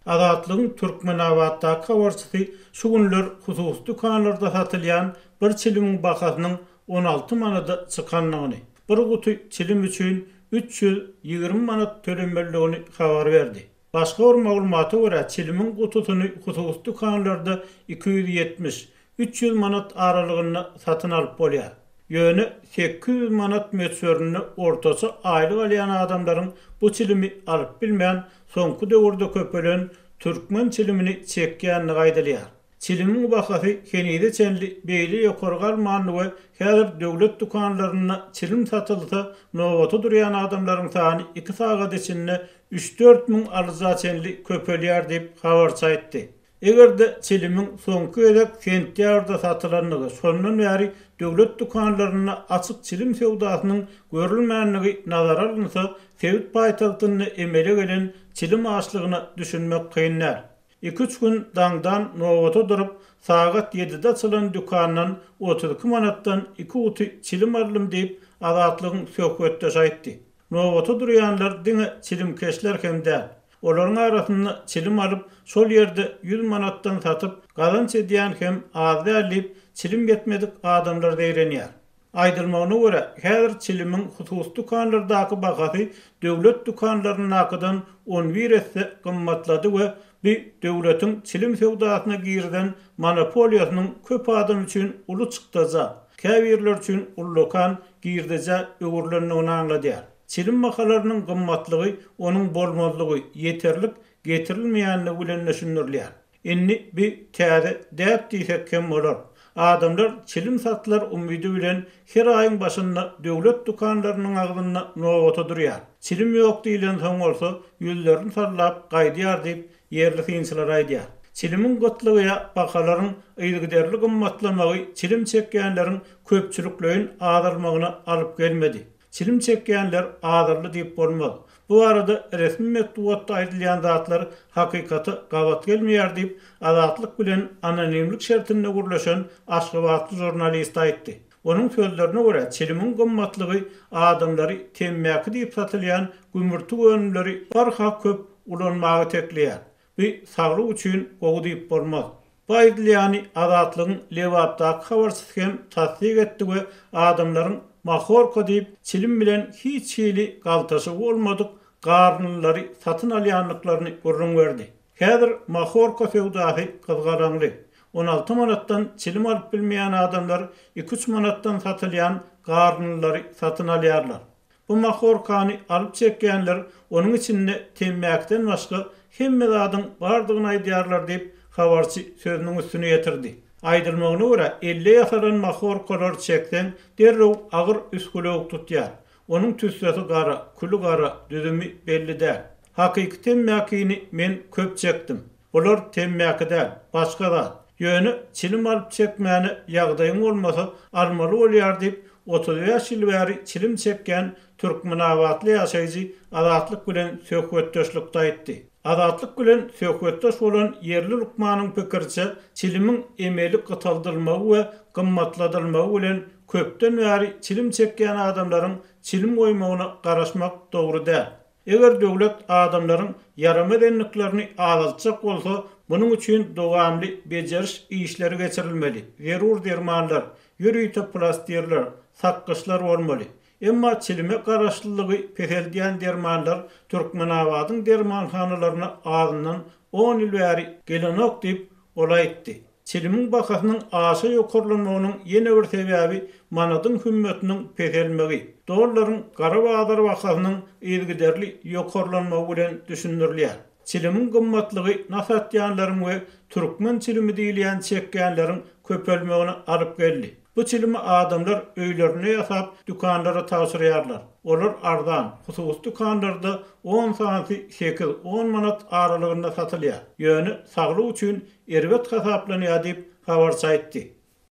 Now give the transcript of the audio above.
Azatlygyň Türkmenabatdaky habarçysy şu günler hususy dükanlarda satylýan bir çilimiň bahasynyň 16 manada çykandygyny, bir guty çilim üçin 320 manat tölemelidigini habar berdi. Başga bir maglumata görä, çilimiň gutusyny hususy dükanlarda 270, 300 manat aralygynda satyn alyp bolýar. Ýöne 800 manat möçberinde ortaça aýlyk alýan adamlaryň bu çilimi alyp bilmän, soňky döwürde köpelen türkmen çilimini çekýändigi aýdylýar. Çilimiň bahasy henize çenli beýle ýokary galmandy we häzir döwlet dükanlarynda çilim satylsa, nobata durýan adamlaryň sany iki sagat içinde üç-dört müň alyja çenli köpelýär diýip, habarçy aýtdy. Eger-de çilimiň soňky gezek sentýabrda satylandygy, şondan bäri döwlet dükanlarynda açyk çilim söwdasynyň görülmändigi nazara alynsa, sebit paýtagtynda emele gelen çilim açlygyna düşünmek kyn däl. Iki-üç gün daňdan nobata durup, sagat ýedide açylan dükandan 32 manatdan iki guty çilim aldym diýip, Azatlygyň söhbetdeşi aýtdy. Nobata durýanlar diňe çilimkeşler hem däl. Olaryň arasynda çilim alyp, şol ýerde ýüz manatdan satyp, gazanç edýän hem az däl diýip, çilim ýetmedik adamlar zeýrenýär. Aýdylmagyna görä, häzir çilimiň hususy dükanlardaky bahasy döwlet dükanlaryndakydan on bir esse gymmatlady we bu döwletiň çilim söwdasyna girizen monopoliýasynyň köp adam üçin uly çykdaja, käbirleri üçin ullakan girdejä öwrülendigini aňladýar. Çilim bahalarynyň gymmatlygy onuň bolmazlygy, ýeterlik getirilmeýänligi bilen düşündirilýär. Indi bi täze däp diýsek hem bolar. Adamlar çilim satylar umydy bilen her aýyň başynda döwlet dükanlarynyň agzynda nobata durýar. Çilim ýok diýlensoň bolsa ýüzlerini sallap gaýdýar diýip, ýerli synçylar aýdýar. Çilimiň gytlygy ýa bahalaryň yzygiderli gymmatlamagy çilim çekýänleriň köpçülikleýin azalmagyna alyp gelmedi. Çilim çekýänler azaldy diýip bolmaz. Bu barada resmi metbugatda aýdylýan zatlar hakykata gabat gelmeýär diýip, Azatlyk bilen anonimlik şertinde gürleşen aşgabatly žurnalist aýtdy. Onuň sözlerine görä, çilimiň gymmatlygy adamlary temmäki diýip satylýan gümürtik önümleri barha köp ulanmaga itekleýär. Bu saglyk üçin gowy diýip bolmaz. Bu aýdylýany Azatlygyň Lebapdaky habarçysy hem tassyk etdi we adamlaryň mahorka diýip, çilim bilen hiç hili galtaşygy bolmadyk garynlylary satyn alýandyklaryny gürrüň berdi. Häzir mahorka söwdasy gyzgalaňly. 16 manatdan çilim alyp bilmeýän adamlar iki-üç manatdan satylýan garynlylary satyn alýarlar. Bu mahorkany alyp çekýänler onuň içinde temmäkiden başga hemme zadyň bardygyny aýdýarlar diýip, habarçy sözüniň üstüni ýetirdi. Aýdylmagyna görä, elde ýasalan mahorkalary çekseň, derrew agyr üsgülewük tutýar. Onuň tüssesi gara, küli gara, düzümi belli däl. Hakyky temmäkini men köp çekdim. Bular temmäki däl, başga zat. Ýöne çilim alyp çekmäne ýagdaýyň bolmasa, almaly bolýar diýip, 35 ýyl bäri çilim çekýän türkmenabatly ýaşaýjy Azatlyk bilen söhbetdeşlikde aýtdy. Azatlyk bilen söhbetdeş bolan ýerli lukmanyň pikiriçe, çilimiň emeli gytaldylmagy we gymmatladylmagy bilen köpden bäri çilim çekýän adamlaryň çilim goýmagyna garaşmak dogry däl. Eger döwlet adamlaryň ýaramaz endiklerini azaltjak bolsa, munuň üçin dowamly bejeriş işleri geçirilmeli, zerur dermanlar, ýörite plastirler, sakgyçlar bolmaly. Emma çilime garaşlylygy peseldýän dermanlar Türkmenabadyň dermanhanalaryna azyndan on ýyl bäri gelenok diýip, ol aýtdy. Çilimiň bahasynyň aşa ýokarlanmagynyň ýene bir sebäbi manadyň hümmetiniň peselmegi, dollaryň gara bazar bahasynyň yzygiderli ýokarlanmagy bilen düşündirilýär. Çilimiň gymmatlygy nas atýanlaryň we türkmen çilimi diýilýän çekýänleriň köpelmegine alyp geldi. Bu çilimi adamlar öýlerinde ýasap, dükanlara tabşyrýarlar. Olar arzan, hususy dükanlarda on sanysy sekiz, on manat aralygynda satylýar. Ýöne saglyk üçin erbet hasaplanýar diýip, habarçy aýtdy.